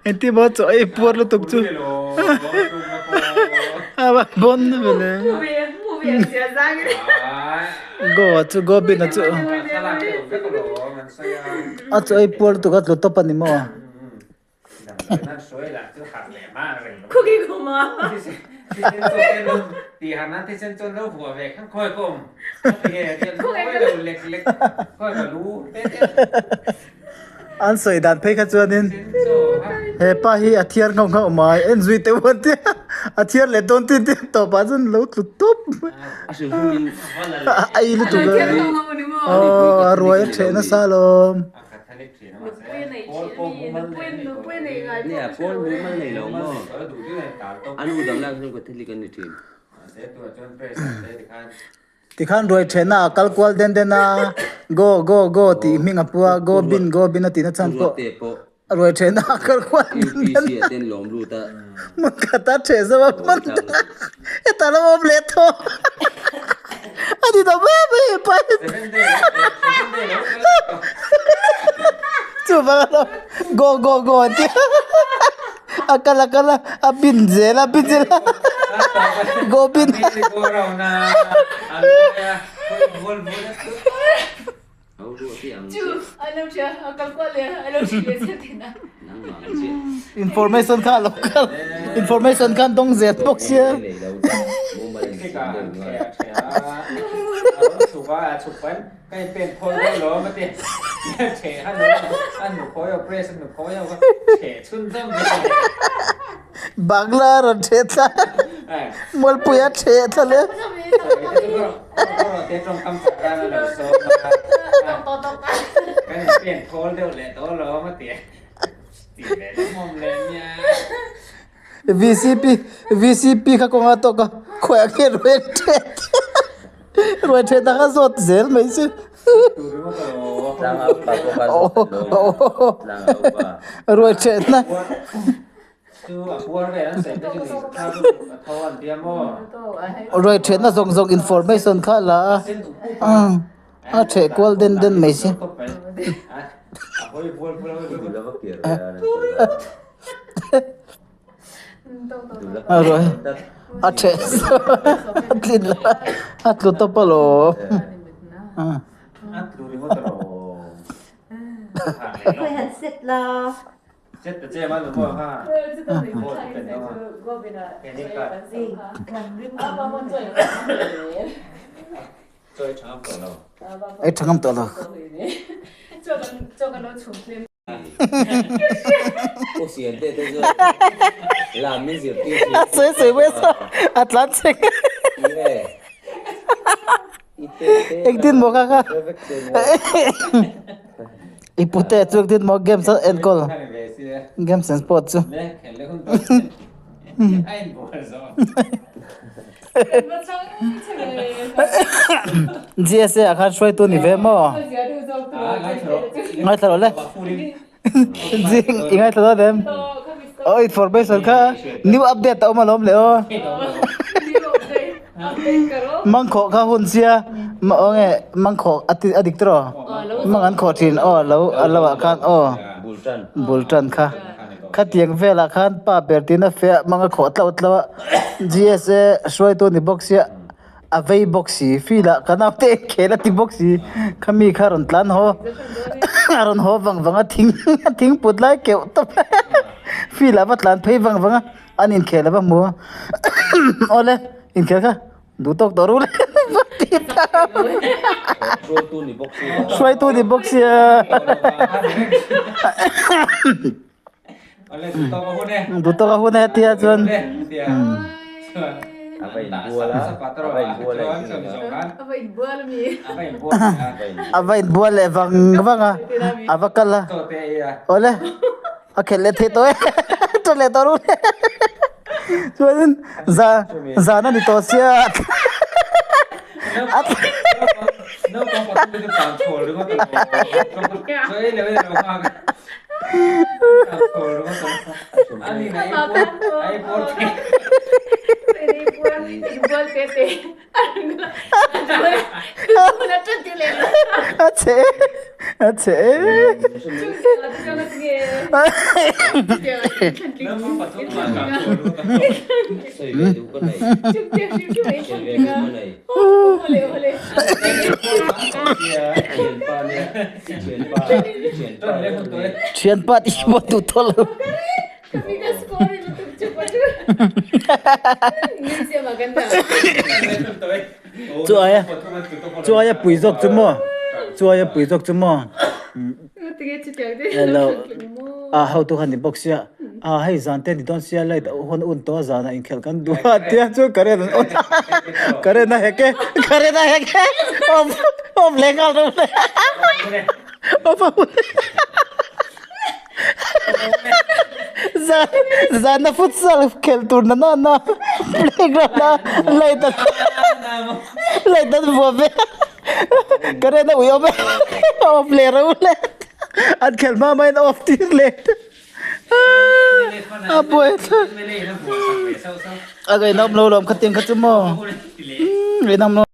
Engtin maw chaw ei puar lutuk chu a va bawn ve le. Goa chu Gobin-a chu a chaw ei puar lutuk a tlu tawp a ni maw? An sawi dan phei kha chuanin he pa hi a thiar nghauh nghauh mai en zui teuh an tia a thiar leh dawn tin tin tawpah chuan lo tlu tawp a ei lutuk a aw a ruai a ṭheh nasa alawm. Tikhan ruai ṭhehna a kal kual den den a, Go, go, go tih hming a pu a, Go bin, go bin a tihna chhan pawh ruai ṭhehna a kal kual den den a. Hmun khata ṭheh zo a hman ta, hetah lo awm leh thaw a ni ta mai mai he pa hi. Chuvang alawm Go, go, go an ti a. A kal a kal a, a bin zel a bin zel a go bin Information kha a lo kal information kha an dawng zel bawk sia. Bangla a rawn ṭheh thla Mualpui a ṭheh thla le. VCP VCP kha kawnga tawk a khawiah nge ruai ṭheh ruai ṭheh dang a zawt zel mai chu ruai ṭhehna ruai ṭhehna zawng zawng information kha a la a a ṭheh kual den den mai si. A ruai a ṭheh a tlin lo a tlu tawp alawm. Ei ṭha ngam tawh lo. A sawi sawi mai a a tlan chhe engtin maw kha kha i pute chu engtin maw games a enkawl games and sport chu. GSA ah khan hruaitu ni ve maw? Ngaithla rawh le. Zing i ngaithla dawn em? Aw information kha new update a awm alawm le aw. Mangkhawh kha hun sia ma aw nge mangkhawh a ti a dik tawh raw? Mang an khawh thin aw lo a lo ah khan aw bul tan kha. Khatiang velah khan pa ber tina fiah hmang a khawh tlauh tlauh a, GSA hruaitu ni bawk sia a vei bawk si, field ah ka naute en khel a ti bawk si, khami kha rawn tlan haw a rawn haw vang vang a thing a thing put lai keuh tawp field ah va tlan phei vang vang a, an inkhel a va hmu a awle inkhel kha. Duh tawk tawh rul va ti ta. Hruaitu ni bawk sia. Hruaitu ni bawk sia. Duh tawk a hun e tia chuan. A va inbual a, a va inbual a A va inbual leh vang vang a, a va kal a. Awle. A khelh leh theih tawh e, ṭha leh tawh rul e. Chuanin za zan a ni tawh sia. A chhe a chhe. Thianpa tih hi pawh duh tawh lo. Chu aia chu aia pui zawk chu maw chu aia pui zawk chu maw hello a hotu kha ni bawk sia a hei zan te ni dawn sia light a hun un tawh a zanah inkhelh kan duh a tia chuan current an on a current a hek e current a hek e off off leh nghal reuh le off a hun Zan zana futsal khelh tur na na na playground a light an light an vuah ve a current a ui awm e off leh reuh le an khelh hma hma in a off tir leh a buai a ngaih nawm lo lawm kha tiang kha chu maw ngaih nawm lo.